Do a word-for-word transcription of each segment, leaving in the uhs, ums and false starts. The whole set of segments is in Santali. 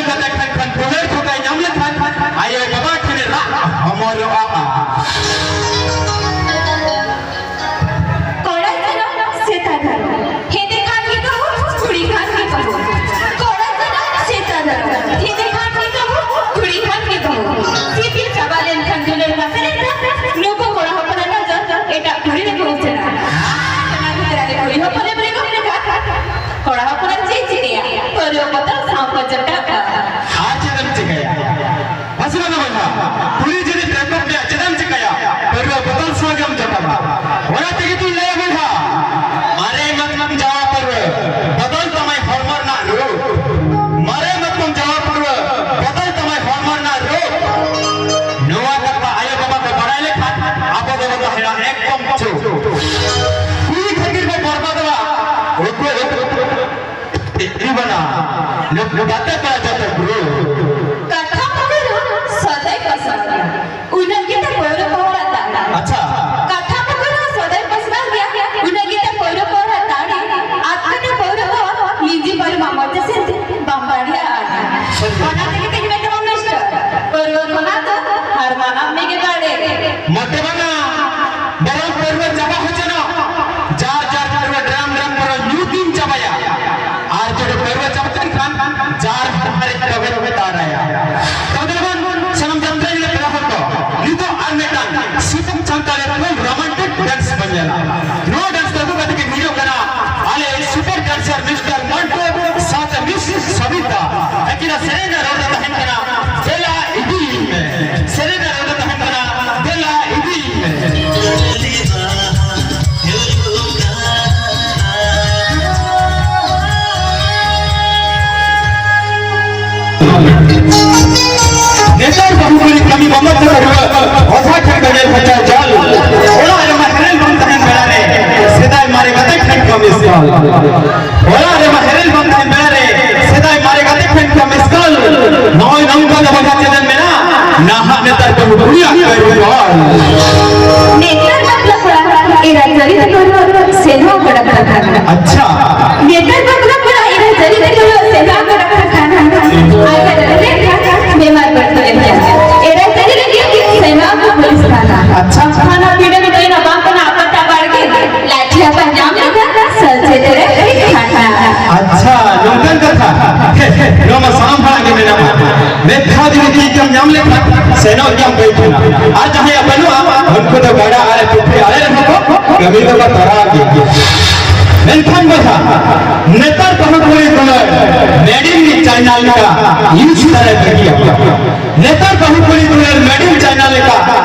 ᱠᱟᱛᱮ ᱠᱷᱟᱱ ᱠᱷᱟᱱ ᱫᱩᱞᱟᱹᱲ ᱠᱚ ᱠᱟᱭ ᱧᱟᱢ ᱞᱮᱠᱷᱟᱱ ᱟᱭᱳ ᱵᱟᱵᱟ ᱴᱷᱮᱱ ᱨᱟᱜ ᱦᱚᱢᱚᱨᱚᱜᱼᱟ᱾ ᱠᱚᱲᱟ ᱡᱚᱱᱚᱢ ᱥᱮᱛᱟ ᱫᱷᱚᱨᱚᱢ, ᱦᱮᱸᱫᱮ ᱠᱷᱟᱱ ᱜᱮ ᱵᱟᱹᱦᱩ, ᱠᱩᱲᱤ ᱠᱷᱟᱱ ᱜᱮ ᱵᱟᱹᱦᱩ᱾ ᱠᱚᱲᱟ ᱡᱚᱱᱚᱢ ᱥᱮᱛᱟ ᱫᱷᱚᱨᱚᱢ, ᱦᱮᱸᱫᱮ ᱠᱷᱟᱱ ᱜᱮ ᱵᱟᱹᱦᱩ, ᱠᱩᱲᱤ ᱠᱷᱟᱱ ᱜᱮ ᱵᱟᱹᱦᱩ᱾ ᱥᱤᱯᱤ ᱪᱟᱵᱟ ᱞᱮᱱᱠᱷᱟᱱ ᱫᱩᱞᱟᱹᱲ ᱱᱟᱥᱮ ᱞᱮᱱᱠᱷᱟᱱ ᱱᱩᱠᱩ ᱠᱚᱲᱟ ᱦᱚᱯᱚᱱᱟᱜ ᱱᱚᱡᱚᱨ ᱮᱴᱟᱜ ᱠᱩᱲᱤ ᱨᱮᱠᱚ ᱩᱪᱟᱹᱲᱟ᱾ ᱚᱱᱟ ᱠᱷᱟᱹᱛᱤᱨ ᱟᱞᱮ ᱠᱩᱲᱤ ᱦᱚᱯᱚᱱ ᱞᱮ ᱵᱮᱨᱮᱫ ᱜᱚᱫ ᱞᱮᱠᱷᱟᱱ ᱠᱚᱲᱟ ᱦᱚᱯᱚᱱᱟᱜ ᱪᱮᱫ ᱪᱤᱠᱟᱹᱭᱟ? ᱯᱟᱹᱣᱨᱟᱹ ᱵᱚᱛᱚᱞ ᱥᱟᱶ ᱠᱚ ᱡᱚᱴᱟᱣ ᱠᱟᱜᱼᱟ᱾ ᱟᱨ ᱪᱮᱫ ᱮᱢ ᱪᱤᱠᱟᱹᱭᱟ? ᱦᱮᱸ ᱥᱮ ᱵᱟᱝ ᱵᱚᱭᱦᱟ? ᱠᱩᱲᱤ ᱡᱩᱫᱤ ᱵᱮᱨᱮᱫ ᱜᱚᱫ ᱢᱮᱭᱟ, ᱪᱮᱫ ᱮᱢ ᱪᱤᱠᱟᱹᱭᱟ? ᱯᱟᱹᱣᱨᱟᱹ ᱵᱚᱛᱚᱞ ᱥᱟᱶ ᱜᱮᱢ ᱡᱚᱴᱟᱣᱟ᱾ ᱚᱱᱟ ᱛᱮᱜᱮ ᱛᱚᱧ ᱞᱟᱹᱭᱟ ᱵᱚᱭᱦᱟ, ᱢᱟᱨᱮ ᱢᱟᱛᱠᱚᱢ ᱡᱟᱣᱟ ᱯᱟᱹᱣᱨᱟᱹ ᱵᱚᱫᱚᱞ ᱛᱟᱢᱟᱭ ᱦᱚᱲᱢᱚ ᱨᱮᱱᱟᱜ ᱨᱩᱯ᱾ ᱢᱟᱨᱮ ᱢᱟᱛᱠᱚᱢ ᱡᱟᱣᱟ ᱯᱟᱹᱣᱨᱟᱹ ᱵᱚᱫᱚᱞ ᱛᱟᱢᱟᱭ ᱦᱚᱲᱢᱚ ᱨᱮᱱᱟᱜ ᱨᱩᱯ᱾ ᱱᱚᱣᱟ ᱠᱟᱛᱷᱟ ᱟᱭᱳ ᱵᱟᱵᱟ ᱠᱚ ᱵᱟᱲᱟᱭ ᱞᱮᱠᱷᱟᱱ ᱟᱵᱚ ᱫᱚᱵᱚ ᱛᱟᱦᱮᱱᱟ ᱮᱠᱫᱚᱢ ᱪᱩᱯ᱾ ᱠᱩᱲᱤ ᱠᱷᱟᱹᱛᱤᱨ ᱵᱚ ᱵᱚᱨᱵᱟᱫᱚᱜᱼᱟ᱾ ᱩᱠᱩ, ᱩᱠᱩ, ᱩᱠᱩ᱾ ᱤᱫᱤ ᱵᱟᱱᱟ᱾ ᱱᱩ-, ᱱᱩ ᱜᱟᱛᱮ ᱠᱚᱲᱟ ᱡᱚᱛᱚ ᱵᱨᱩ᱾ ᱠᱟᱛᱷᱟ ᱢᱚᱫᱽᱫᱷᱮ ᱨᱮᱦᱚᱸ ᱥᱚᱫᱟᱭ ᱯᱟᱥᱱᱟᱣ ᱜᱮᱭᱟ᱾ ᱩᱱᱟᱹᱜ ᱜᱮᱛᱟ ᱯᱟᱹᱣᱨᱟᱹ ᱯᱟᱣᱨᱟ ᱫᱟᱲᱮ᱾ ᱟᱪᱪᱷᱟ᱾ ᱠᱟᱛᱷᱟ ᱢᱚᱫᱽᱫᱷᱮ ᱨᱮᱦᱚᱸ ᱥᱚᱫᱟᱭ ᱯᱟᱥᱱᱟᱣ ᱜᱮᱭᱟ᱾ ᱩᱱᱟᱹᱜ ᱜᱮᱛᱟ ᱯᱟᱹᱣᱨᱟᱹ ᱯᱟᱣᱨᱟ ᱫᱟᱲᱮ᱾ ᱟᱫ ᱠᱟᱛᱮ ᱯᱟᱹᱣᱨᱟᱹ ᱯᱟᱣᱨᱟ ᱱᱤᱡᱮ ᱯᱟᱹᱣᱨᱟᱹ ᱢᱟᱢᱚ ᱡᱮᱥᱮ ᱵᱟᱢ ᱫᱟᱲᱮᱭᱟᱜᱼᱟ᱾ ᱥᱟᱹᱨᱤ᱾ ᱚᱱᱟ ᱛᱮᱜᱮ ᱛᱤᱧ ᱢᱮᱛᱟᱢᱟ ᱢᱤᱥᱴᱟᱨ, ᱯᱟᱹᱣᱨᱟᱹ ᱠᱷᱚᱱᱟᱜ ᱫᱚ ᱦᱟᱨ ᱢᱟᱱᱟᱣ ᱢᱮᱜᱮ ᱫᱟᱲᱮ᱾ ᱢᱚᱴᱮ ᱵᱟᱝᱟ, ᱵᱚᱨᱚᱝ ᱯᱟᱹᱣᱨᱟᱹ ᱪᱟᱵᱟ ᱦᱚᱪᱚᱱᱚᱜ᱾ ᱡᱟᱨ ᱡᱟᱨ ᱯᱟᱹᱣᱨᱟᱹ ᱰᱨᱟᱢ ᱰᱨᱟᱢ ᱯᱟᱹᱣᱨᱟᱹ ᱧᱩ ᱛᱤᱧ ᱪᱟᱵᱟᱭᱟ᱾ ᱟᱨ ᱡᱩᱫᱤ ᱯᱟᱹᱣᱨᱟᱹ ᱪᱟᱵᱟ ᱞᱮᱱᱠᱷᱟᱱ ᱡᱟᱨ ᱦᱟᱨᱮ ᱛᱚᱵᱮ ᱛᱚᱵᱮ ᱛᱟᱨᱟᱭᱟ᱾ ᱛᱚᱵᱮ ᱵᱚᱱ ᱥᱟᱱᱟᱢ ᱡᱟᱛᱨᱟ ᱧᱮᱞ ᱯᱮᱲᱟ ᱦᱚᱲ ᱠᱚ, ᱱᱤᱛᱚᱜ ᱟᱨ ᱢᱤᱫᱴᱟᱝ ᱥᱤᱛᱩᱝ ᱥᱟᱱᱛᱟᱲᱤ full romantic dance ᱵᱚᱱ ᱧᱮᱞᱟ᱾ ᱱᱚᱣᱟ dance ᱫᱚ ᱟᱹᱜᱩ ᱠᱟᱛᱮ ᱠᱤᱱ ᱦᱤᱡᱩᱜ ᱠᱟᱱᱟ ᱟᱞᱮ super dancer ᱢᱤᱥᱴᱟᱨ ᱢᱟᱱᱴᱩ ᱥᱟᱶᱛᱮ ᱢᱤᱥ ᱥᱚᱵᱤᱛᱟ᱾ ᱟᱹᱠᱤᱱᱟᱜ ᱥᱮᱨᱮᱧ ᱨᱮᱱᱟᱜ ᱨᱚᱲ ᱫᱚ ᱛᱟᱦᱮᱱ ᱠᱟᱱᱟ ᱫᱮᱞᱟ ᱤᱫᱤᱭᱤᱧ ᱢᱮ᱾ ᱥᱮᱨᱮᱧ ᱨᱮᱱᱟᱜ ᱨᱚᱲ ᱫᱚ ᱛᱟᱦᱮᱱ ᱠᱟᱱᱟ ᱫᱮᱞᱟ ᱤᱫᱤᱭᱤᱧ ᱢᱮ᱾ ᱱᱮᱛᱟᱨ ᱵᱟᱹᱦᱩ ᱠᱩᱲᱤ ᱠᱟᱹᱢᱤ ᱵᱟᱵᱚᱫ ᱛᱮ ᱯᱟᱹᱴᱷᱩᱣᱟᱹ ᱚᱡᱷᱟ ᱴᱷᱮᱱ ᱠᱚ ᱧᱮᱞ ᱦᱚᱪᱚ ᱡᱚᱞ᱾ ᱚᱲᱟᱜ ᱨᱮᱢᱟ ᱦᱮᱨᱮᱞ ᱵᱟᱝ ᱛᱟᱦᱮᱱ ᱵᱮᱲᱟ ᱨᱮ ᱥᱮᱫᱟᱭ ᱢᱟᱨᱮ ᱜᱟᱛᱮ ᱴᱷᱮᱱ ᱠᱚ miss call᱾ ᱚᱲᱟᱜ ᱨᱮᱢᱟ ᱦᱮᱨᱮᱞ ᱵᱟᱝ ᱛᱟᱦᱮᱱ ᱵᱮᱲᱟ ᱨᱮ ᱥᱮᱫᱟᱭ ᱢᱟᱨᱮ ᱜᱟᱛᱮ ᱴᱷᱮᱱ ᱠᱚ miss call᱾ ᱱᱚᱜᱼᱚᱭ ᱱᱚᱝᱠᱟ ᱫᱚ ᱵᱚᱭᱦᱟ ᱪᱮᱫ ᱮᱢ ᱢᱮᱱᱟ? ᱱᱟᱦᱟᱜ ᱱᱮᱛᱟᱨ ᱵᱟᱹᱦᱩ ᱠᱩᱲᱤᱭᱟᱜ ᱠᱟᱹᱨᱩ ᱦᱚᱲ᱾ ᱱᱮᱛᱟᱨ ᱵᱟᱯᱞᱟ ᱠᱚᱲᱟ ᱮᱨᱟ ᱡᱟᱹᱨᱤ ᱛᱮᱠᱚ ᱥᱮᱱᱚᱜ ᱠᱟᱱᱟ ᱠᱟᱛᱷᱟ᱾ ᱟᱪᱪᱷᱟ᱾ ᱱᱮᱛᱟᱨ ᱵᱟᱯᱞᱟ ᱠᱚᱲᱟ ᱮᱨᱟ ᱡᱟᱹᱨᱤ ᱛᱮᱠᱚ ᱥᱮᱱᱚᱜ ᱠᱟᱱᱟ ᱠᱟᱛᱷᱟ᱾ ᱟᱨ ᱟᱪᱪᱷᱟ᱾ ᱠᱷᱟᱱᱟ ᱯᱤᱲᱟᱹ ᱫᱚ ᱤᱱᱟᱹ ᱵᱟᱝ ᱠᱟᱱᱟ, ᱟᱯᱟᱛ ᱟᱵᱟᱨ ᱜᱮ ᱞᱟᱴᱷᱤ ᱟᱛᱟ ᱧᱟᱢ ᱞᱮᱠᱷᱟᱱ ᱥᱟᱹᱞᱪᱮᱛ ᱨᱮ ᱠᱷᱟᱱᱟ᱾ ᱟᱪᱪᱷᱟ, ᱱᱚᱝᱠᱟᱱ ᱠᱟᱛᱷᱟ᱾ ᱱᱚᱣᱟ ᱢᱟ ᱥᱟᱱᱟᱢ ᱦᱚᱲᱟᱜ ᱜᱮ ᱢᱮᱱᱟᱜᱼᱟ᱾ ᱢᱤᱫ ᱫᱷᱟᱣ ᱡᱩᱫᱤ ᱛᱤ ᱠᱚᱢ ᱧᱟᱢ ᱞᱮᱠᱷᱟᱱ ᱥᱮᱱᱚᱜ ᱜᱮᱭᱟᱢ ᱵᱟᱹᱭ ᱠᱷᱚᱱᱟᱜ᱾ ᱟᱨ ᱡᱟᱦᱟᱸᱭᱟᱜ ᱵᱟᱹᱱᱩᱜᱼᱟ, ᱩᱱᱠᱩ ᱫᱚ ᱜᱟᱰᱟ ᱟᱨ ᱯᱩᱠᱷᱨᱤ ᱟᱲᱮ ᱨᱮᱦᱚᱸ ᱠᱚ ᱠᱟᱹᱢᱤ ᱫᱚᱠᱚ ᱛᱚᱨᱟᱣ ᱜᱮᱭᱟ᱾ ᱢᱮᱱᱠᱷᱟᱱ ᱵᱚᱭᱦᱟ, ᱱᱮᱛᱟᱨ ᱵᱟᱹᱦᱩ ᱠᱩᱲᱤ ᱫᱚ made in China ᱞᱮᱠᱟ use ᱫᱟᱲᱮ ᱵᱟᱹᱜᱤᱭᱟᱠᱚ᱾ ᱱᱮᱛᱟᱨ ᱵᱟᱹᱦᱩ ᱠᱩᱲᱤ ᱫᱩᱞᱟᱹᱲ made in China ᱞᱮᱠᱟ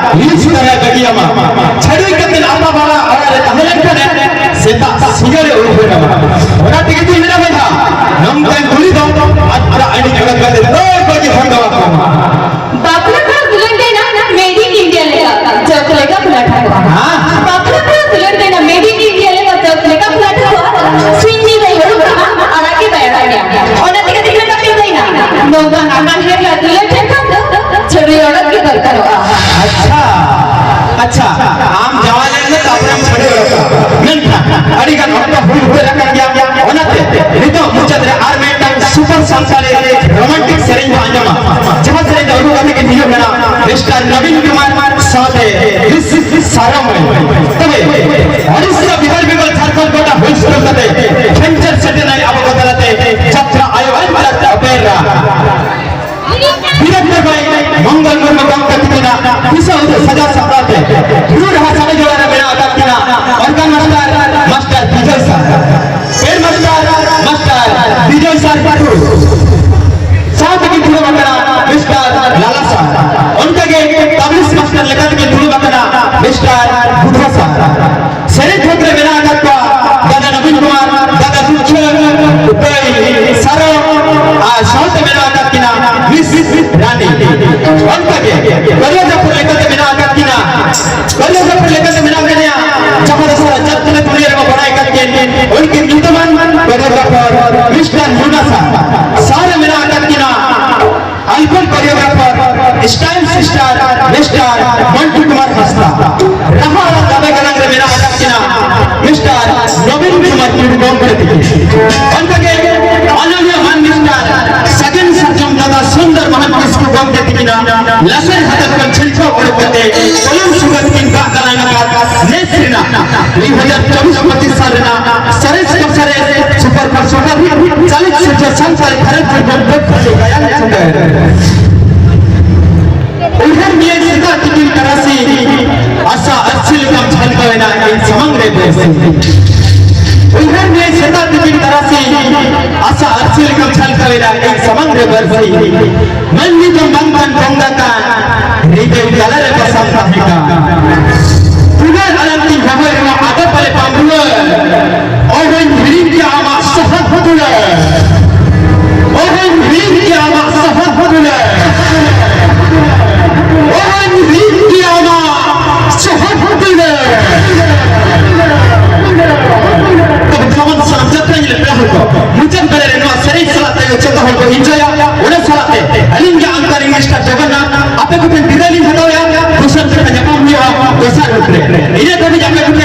use ᱫᱟᱨᱟᱭ ᱵᱟᱹᱜᱤᱭᱟᱢᱟ᱾ ᱪᱷᱟᱹᱰᱩᱭ ᱠᱟᱛᱮ ᱟᱯᱟ ᱵᱟᱵᱟ ᱚᱲᱟᱜ ᱨᱮ ᱛᱟᱦᱮᱸ ᱞᱮᱱᱠᱷᱟᱱ ᱥᱮᱛᱟᱜ ᱥᱤᱸᱜᱟᱹᱲ ᱮ ᱩᱭᱦᱟᱹᱨ ᱟᱢᱟ᱾ ᱚᱱᱟ ᱛᱮᱜᱮ ᱛᱤᱧ ᱢᱮᱱᱟ ᱵᱚᱭᱦᱟ, ᱱᱚᱝᱠᱟᱱ ᱠᱩᱲᱤ ᱫᱚ ᱟᱛᱨᱟ ᱟᱹᱰᱤ ᱡᱚᱜᱚᱛ ᱠᱟᱛᱮ ᱫᱟᱹᱲ ᱵᱟᱹᱜᱤ ᱦᱚᱸ ᱫᱚ ᱟᱠᱚ᱾ ᱵᱟᱯᱞᱟ ᱠᱚᱲᱟ ᱫᱩᱞᱟᱹᱲ ᱫᱚ ᱱᱟ made in India ᱞᱮᱠᱟ ᱡᱚᱛ ᱞᱮᱠᱟ ᱠᱚ ᱞᱟᱴᱷᱟ ᱠᱚᱣᱟ᱾ ᱦᱮᱸ? ᱵᱟᱯᱞᱟ ᱠᱚᱲᱟ ᱫᱩᱞᱟᱹᱲ ᱫᱚ ᱱᱟ made in India ᱞᱮᱠᱟ ᱡᱚᱛ ᱞᱮᱠᱟ ᱠᱚ ᱞᱟᱴᱷᱟ ᱠᱚᱣᱟ᱾ ᱥᱤᱧ ᱧᱤᱫᱟᱹ ᱦᱩᱲᱩ ᱠᱚ ᱟᱲᱟᱜ ᱜᱮ ᱵᱟᱭ ᱟᱲᱟᱜ ᱜᱮᱭᱟ᱾ ᱚᱱᱟ ᱛᱮᱜᱮ ᱛᱤᱧ ᱢᱮᱱᱟ ᱱᱚᱝᱠᱟᱱ ᱟᱠᱟᱱ ᱦᱮᱡ ᱞᱟᱹᱜᱤᱫ ᱞᱮᱱᱠᱷᱟᱱ ᱫᱚ ᱪᱷᱟᱹᱰᱣᱤ ᱚᱰᱚᱠ ᱜᱮ ᱫᱚᱨᱠᱟᱨᱚᱜᱼᱟ᱾ ᱟᱪᱪᱷᱟ, ᱟᱪᱪᱷᱟ, ᱟᱢ ᱡᱟᱶᱟᱭ ᱞᱮᱱ ᱢᱮ, ᱛᱟᱨᱯᱚᱨᱮ ᱟᱢ ᱪᱷᱟᱹᱰᱣᱤ ᱚᱰᱚᱠ ᱢᱮ᱾ ᱢᱮᱱᱠᱷᱟᱱ ᱟᱹᱰᱤ ᱜᱟᱱ ᱚᱠᱛᱚ ᱦᱩᱭ ᱦᱩᱭ ᱟᱠᱟᱱ ᱜᱮᱭᱟ, ᱚᱱᱟᱛᱮ ᱱᱤᱛᱚᱜ ᱢᱩᱪᱟᱹᱫ ᱨᱮ ᱟᱨ ᱢᱤᱫᱴᱟᱝ super ᱥᱟᱱᱛᱟᱲᱤ romantic ᱥᱮᱨᱮᱧ ᱵᱚᱱ ᱟᱸᱡᱚᱢᱟ, ᱡᱟᱦᱟᱸ ᱥᱮᱨᱮᱧ ᱫᱚ ᱟᱹᱜᱩ ᱠᱟᱛᱮ ᱠᱤᱱ ᱦᱤᱡᱩᱜ ᱠᱟᱱᱟ ᱢᱤᱥᱴᱟᱨ ᱱᱚᱵᱤᱱ ᱠᱩᱢᱟᱨ ᱥᱟᱶᱛᱮ ᱢᱤᱥ ᱥᱟᱨᱚᱢᱚᱱᱤ᱾ ᱛᱚᱵᱮ ᱳᱰᱤᱥᱟ, ᱵᱤᱦᱟᱨ, ᱵᱮᱝᱜᱚᱞ, ᱡᱷᱟᱲᱠᱷᱚᱸᱰ ᱜᱚᱴᱟ ᱦᱩᱭ ᱥᱮᱴᱮᱨ ᱠᱟᱛᱮ ᱠᱷᱮᱢᱪᱟᱨ ᱥᱮᱴᱮᱨ ᱱᱟᱭ ᱟᱵᱚ ᱠᱚ ᱛᱟᱞᱟᱛᱮ ᱡᱟᱛᱨᱟ ᱟᱭᱳ ᱟᱨ ᱡᱟᱛᱨᱟ ᱚᱯᱮᱨᱟ᱾ Director by ᱢᱚᱝᱜᱚᱞ ᱢᱩᱨᱢᱩ ᱜᱚᱢᱠᱮ ᱛᱤᱠᱤᱱᱟᱜ ᱫᱤᱥᱟᱹ ᱩᱫᱩᱜ ᱥᱟᱡᱟᱣ ᱥᱟᱯᱲᱟᱣ ᱛᱮ ᱨᱩ ᱨᱟᱦᱟ ᱥᱟᱰᱮ ᱡᱚᱲᱟ ᱨᱮ ᱢᱮᱱᱟᱜ ᱟᱠᱟᱫ ᱠᱤᱱᱟ organ master ᱢᱟᱥᱴᱟᱨ ᱵᱤᱡᱚᱭ ᱥᱟᱨ, pen master ᱢᱟᱥᱴᱟᱨ ᱵᱤᱡᱚᱭ ᱥᱟᱨ ᱴᱩᱰᱩ, ᱥᱟᱶᱛᱮ ᱠᱤᱱ ᱫᱩᱲᱩᱵ ᱟᱠᱟᱱᱟ ᱢᱤᱥᱴᱟᱨ ᱞᱟᱞᱟ ᱥᱟᱨ, ᱚᱱᱠᱟᱜᱮ ᱛᱟᱵᱞᱤᱥ ᱢᱟᱥᱴᱟᱨ ᱞᱮᱠᱟᱛᱮ ᱠᱤᱱ ᱫᱩᱲᱩᱵ ᱟᱠᱟᱱᱟ ᱢᱤᱥᱴᱟᱨ ᱵᱩᱫᱷᱟ ᱥᱟᱨ᱾ ᱥᱮᱨᱮᱧ ᱛᱷᱚᱠ ᱨᱮ ᱢᱮᱱᱟᱜ ᱟᱠᱟᱫ ᱠᱚᱣᱟ ᱫᱟᱫᱟ ᱱᱚᱵᱤᱱ ᱠᱩᱢᱟᱨ, ᱫᱟᱫᱟ ᱨᱩᱠᱷᱤᱭᱟᱹ, ᱩᱯᱟᱹᱭ, ᱥᱟᱨᱚ, ᱟᱨ ᱥᱟᱶᱛᱮ ᱢᱮᱱᱟᱜ ᱟᱠᱟᱫ ᱠᱤᱱᱟ ᱢᱤᱥ ᱨᱟᱱᱤ᱾ ᱚᱱᱠᱟᱜᱮ choreographer ᱞᱮᱠᱟᱛᱮ ᱢᱮᱱᱟᱜ ᱟᱠᱟᱫ ᱠᱤᱱᱟ, choreographer ᱞᱮᱠᱟᱛᱮ ᱢᱮᱱᱟᱜ ᱠᱤᱱᱟ, ᱡᱟᱦᱟᱸ ᱫᱚ ᱥᱟᱨᱟ ᱡᱟᱹᱛ ᱛᱟᱞᱟ ᱫᱩᱱᱤᱭᱟᱹ ᱨᱮᱠᱚ ᱵᱟᱲᱟᱭ ᱟᱠᱟᱫ ᱠᱤᱱ, ᱩᱱᱠᱤᱱ ᱧᱩᱛᱩᱢᱟᱱ choreographer ᱢᱤᱥᱴᱟᱨ ᱞᱩᱱᱟ ᱥᱟᱨ᱾ ᱥᱟᱶᱨᱮ ᱢᱮᱱᱟᱜ ᱟᱠᱟᱫ ᱠᱤᱱᱟ icon choreographer, style sister, mister Montu Kumar Hansda. ᱨᱟᱦᱟ ᱟᱨ ᱜᱟᱵᱮ ᱜᱟᱞᱟᱝ ᱨᱮ ᱢᱮᱱᱟᱜ ᱟᱠᱟᱫ ᱠᱤᱱᱟ ᱢᱤᱥᱴᱟᱨ ᱱᱚᱵᱤᱱ ᱠᱩᱢᱟᱨ ᱴᱩᱰᱩ ᱜᱚᱢᱠᱮ ᱛᱤᱠᱤᱱ᱾ ᱚᱱᱠᱟᱜᱮ ᱚᱱᱚᱞᱤᱭᱟᱹ ᱢᱟᱱ ᱢᱤᱥᱴᱟᱨ ᱥᱟᱜᱮᱱ ᱥᱟᱨᱡᱚᱢ ᱫᱟᱫᱟ ᱥᱩᱱᱫᱚᱨ ᱢᱟᱦᱟᱱ ᱠᱤᱥᱠᱩ ᱵᱟᱝ ᱡᱟᱹᱛᱤ ᱠᱤᱱᱟ ᱞᱟᱥᱮᱨ ᱦᱟᱛᱟᱣ ᱠᱷᱚᱱ ᱪᱷᱤᱞᱠᱟᱹᱣ ᱚᱰᱚᱠ ᱠᱟᱛᱮ ᱠᱚᱞᱚᱢ ᱥᱩᱜᱟᱹᱛ ᱠᱤᱱ ᱵᱟᱜ ᱫᱟᱨᱟᱭ ᱟᱠᱟᱫ ᱱᱮᱥ ᱨᱮᱱᱟᱜ ᱫᱩᱭ ᱦᱟᱡᱟᱨ ᱪᱚᱵᱵᱤᱥ ᱯᱚᱸᱪᱤᱥ ᱥᱟᱞ ᱨᱮᱱᱟᱜ ᱥᱚᱨᱮᱥ ᱠᱷᱚᱱ ᱥᱚᱨᱮᱥ ᱥᱩᱯᱟᱨ ᱯᱷᱟᱥᱴ ᱥᱩᱯᱟᱨ ᱦᱤᱴ ᱪᱟᱞᱤᱛ ᱥᱤᱨᱡᱚᱱ ᱥᱟᱱᱛᱟᱲᱤ ᱜᱷᱟᱨᱚᱸᱡᱽ ᱡᱤᱵᱚᱱ ᱵᱮᱵᱷᱟᱨ ᱜᱟᱭᱟᱱ ᱪᱷᱟᱸᱫᱟᱭ᱾ ᱩᱭᱦᱟᱹᱨ ᱢᱮᱭᱟᱭ ᱥᱮᱛᱟᱜ ᱛᱤᱠᱤᱱ ᱛᱟᱨᱟᱥᱤᱧ ᱟᱥᱟ ᱟᱨᱥᱤ ᱞᱮᱠᱟᱢ ᱡᱷᱟᱞᱠᱟᱣ ᱮᱱᱟ ᱤᱧ ᱥᱟᱢᱟᱝ ᱨᱮ ᱵᱟᱹᱨᱥᱤᱧ᱾ ᱩᱭᱦᱟᱹᱨ ᱢᱮᱭᱟᱭ ᱥᱮᱛᱟᱜ ᱛᱤᱠᱤᱱ ᱛᱟᱨᱟᱥᱤᱧ ᱟᱥᱟ ᱟᱨᱥᱤ ᱞᱮᱠᱟᱢ ᱡᱷᱟᱞᱠᱟᱣ ᱮᱱᱟ ᱤᱧ ᱥᱟᱢᱟᱝ ᱨᱮ ᱵᱟᱹᱨᱥᱤᱧ᱾ ᱢᱟᱹᱱᱢᱤ ᱫᱚ ᱵᱟᱝ ᱠᱟᱱ ᱵᱚᱸᱜᱟ ᱠᱟᱱ, ᱦᱨᱤᱫᱟᱹᱭ ᱛᱟᱞᱟᱨᱮ ᱵᱟᱥᱟᱢ ᱛᱟᱦᱮᱸ ᱠᱟᱱ᱾ ᱫᱩᱞᱟᱹᱲ ᱟᱲᱟᱝ ᱛᱤᱧ ᱦᱚᱦᱚᱭ ᱨᱮᱦᱚᱸ ᱟᱫᱚ ᱯᱟᱞᱮ ᱵᱟᱢ ᱨᱩᱣᱟᱹᱲ᱾ ᱚᱦᱚᱧ ᱦᱤᱲᱤᱧ ᱠᱮᱭᱟ ᱟᱢᱟᱜ ᱥᱚᱦᱚᱫ ᱫᱩᱞᱟᱹᱲ᱾ ᱚᱦᱚᱧ ᱦᱤᱲᱤᱧ ᱠᱮᱭᱟ ᱟᱢᱟᱜ ᱥᱚᱦᱚᱫ ᱫᱩᱞᱟᱹᱲ᱾ ᱚᱦᱚᱧ ᱦᱤᱲᱤᱧ ᱠᱮᱭᱟ ᱟᱢᱟᱜ ᱥᱚᱦᱚᱫ ᱫᱩᱞᱟᱹᱲ᱾ ᱛᱚᱵᱮ ᱠᱷᱟᱢᱟᱱ ᱥᱟᱱᱟᱢ ᱡᱟᱛᱨᱟ ᱧᱮᱞ ᱯᱮᱲᱟ ᱦᱚᱲ ᱠᱚ, ᱢᱩᱪᱟᱹᱫ ᱵᱮᱲᱟ ᱨᱮ ᱱᱚᱣᱟ ᱥᱮᱨᱮᱧ ᱥᱟᱞᱟᱜ ᱛᱮ ᱡᱚᱛᱚ ᱦᱚᱲ ᱠᱚ ᱤᱱᱡᱚᱭᱟ᱾ ᱚᱱᱟ ᱥᱟᱞᱟᱜ ᱛᱮ ᱟᱹᱞᱤᱧ ᱜᱮ ᱟᱝᱠᱟᱨᱤᱝ ᱢᱤᱥᱴᱟᱨ ᱡᱚᱜᱚᱱᱱᱟᱛᱷ ᱟᱯᱮ ᱠᱚᱴᱷᱮᱱ ᱵᱤᱫᱟᱹᱭ ᱞᱤᱧ ᱦᱟᱛᱟᱣᱮᱫᱼᱟ᱾ ᱫᱚᱥᱟᱨ ᱡᱚᱠᱷᱚᱱ ᱧᱟᱯᱟᱢ ᱦᱩᱭᱩᱜᱼᱟ ᱫᱚᱥᱟᱨ ᱨᱩᱯ ᱨᱮ᱾ ᱤᱱᱟᱹ ᱫᱷᱟᱹᱵᱤᱡ ᱟᱯᱮ ᱠᱚᱴᱷᱮᱱ